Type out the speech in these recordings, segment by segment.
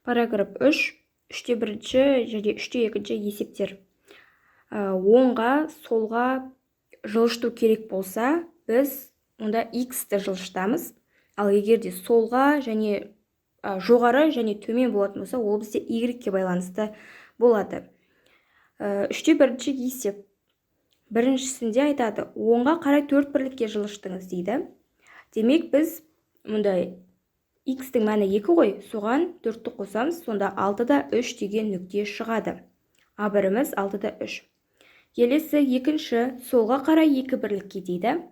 Параграф 3, 3-те бірінші және 3-те екінші есептер. Оңға, солға жылжыту керек болса, біз онда x-ті жылжытамыз. Ал егер де солға және жоғары және төмен болатын болса, ол бізде y-ке байланысты болады. 3-те бірінші есеп. Біріншісінде айтады, оңға қарай 4 бірлікке жылжытыңыз дейді. Демек, біз мұндай x-тің мәні 2 ғой, соған 4-ті қосамыз, сонда 6-да 3 деген нүкте шығады. А біріміз 6-да 3. Келесі екінші, солға қарай 2 бірлікке дейді.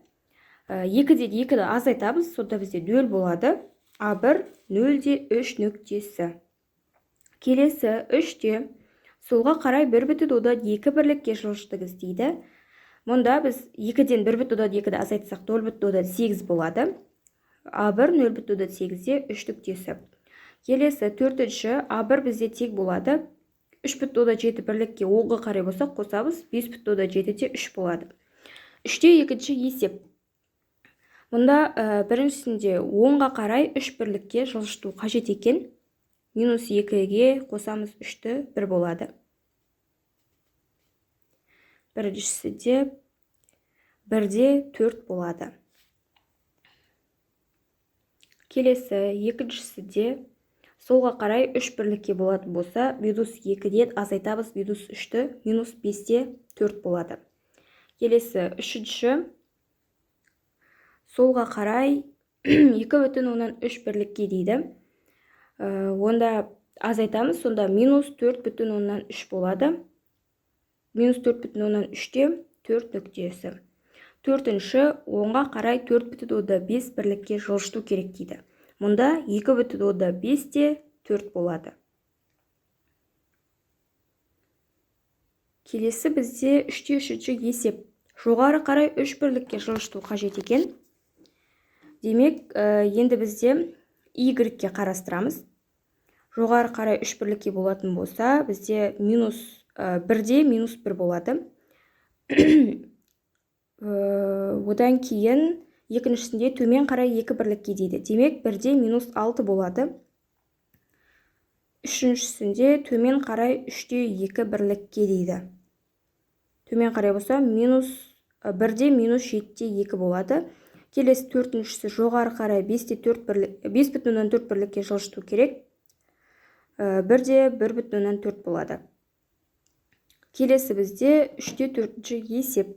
2-ден 2-ді азайтамыз, сонда бізде 0 болады. А1 0-де 3 нүктесі. Келесі 3-те солға қарай 1,2 бірлікке жылжытыңыз дейді. Мұнда біз 2-ден 1,2-ді азайтсақ 0,8 болады. А1 0,8-де 3 нүктесі. Келесі төртінші, А1 бізде тең болады. 3,7 бірлікке оңға қарай болсақ қосамыз, 5,7-де 3 болады. 3-те екінші есеп. Мұнда біріншісінде оңға қарай 3 бірлікке жылжыту қажет екен. Минус 2-ге қосамыз 3-ті, 1 болады. Біріншісінде 1-де 4 болады. Келесі екіншісінде солға қарай 3 бірлікке болатын болса, минус 2-ден азайтамыз минус 3-ті, минус 5-те 4 болады. Келесі үшінші, солға қарай 2,3 бірлікке дейді. Онда азайтамыз, сонда минус 4,3 болады. Минус 4,3-те 4 нүктесі. Төртінші, оңға қарай 4,5 бірлікке жылжыту керек дейді. Мұнда 2,5-те 4 болады. Келесі бізде 3-те үшінші есеп. Жоғары қарай 3 бірлікке жылжыту қажет екен. Демек, енді бізде y-ке қарастырамыз. Жоғары қарай 3 бірлікке болатын болса, бізде минус 1-де минус 1 болады. Одан кейін екіншісінде төмен қарай 2 бірлікке дейді. Демек, 1-де минус 6 болады. Үшіншісінде төмен қарай 3-те 2 бірлікке дейді. Төмен қарай болса, минус 1-де минус 7-те 2 болады. Келесі төртіншісі жоғары қарай 5,4 бірлікке жылжыту керек. 1-де 1,4 болады. Келесі бізде 3-те төртінші есеп.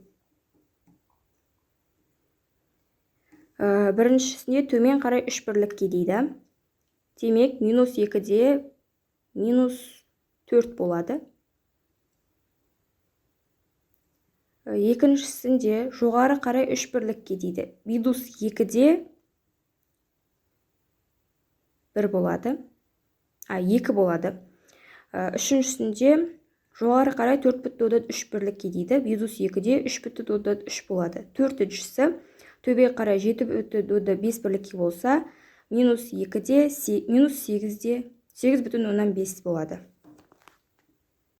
Біріншісінде төмен қарай 3 бірлікке дейді. Демек, минус 2-де минус 4 болады. Екіншісінде жоғары қарай 3 бірлікке дейді. Минус 2-де 1 болады. 2 болады. Үшіншісінде жоғары қарай 4,3 бірлікке дейді. Минус 2-де 3,3 болады. Төртіншісі төбе қарай 7,5 бірлікке болса, минус 2-де минус 8-де 8,5 болады.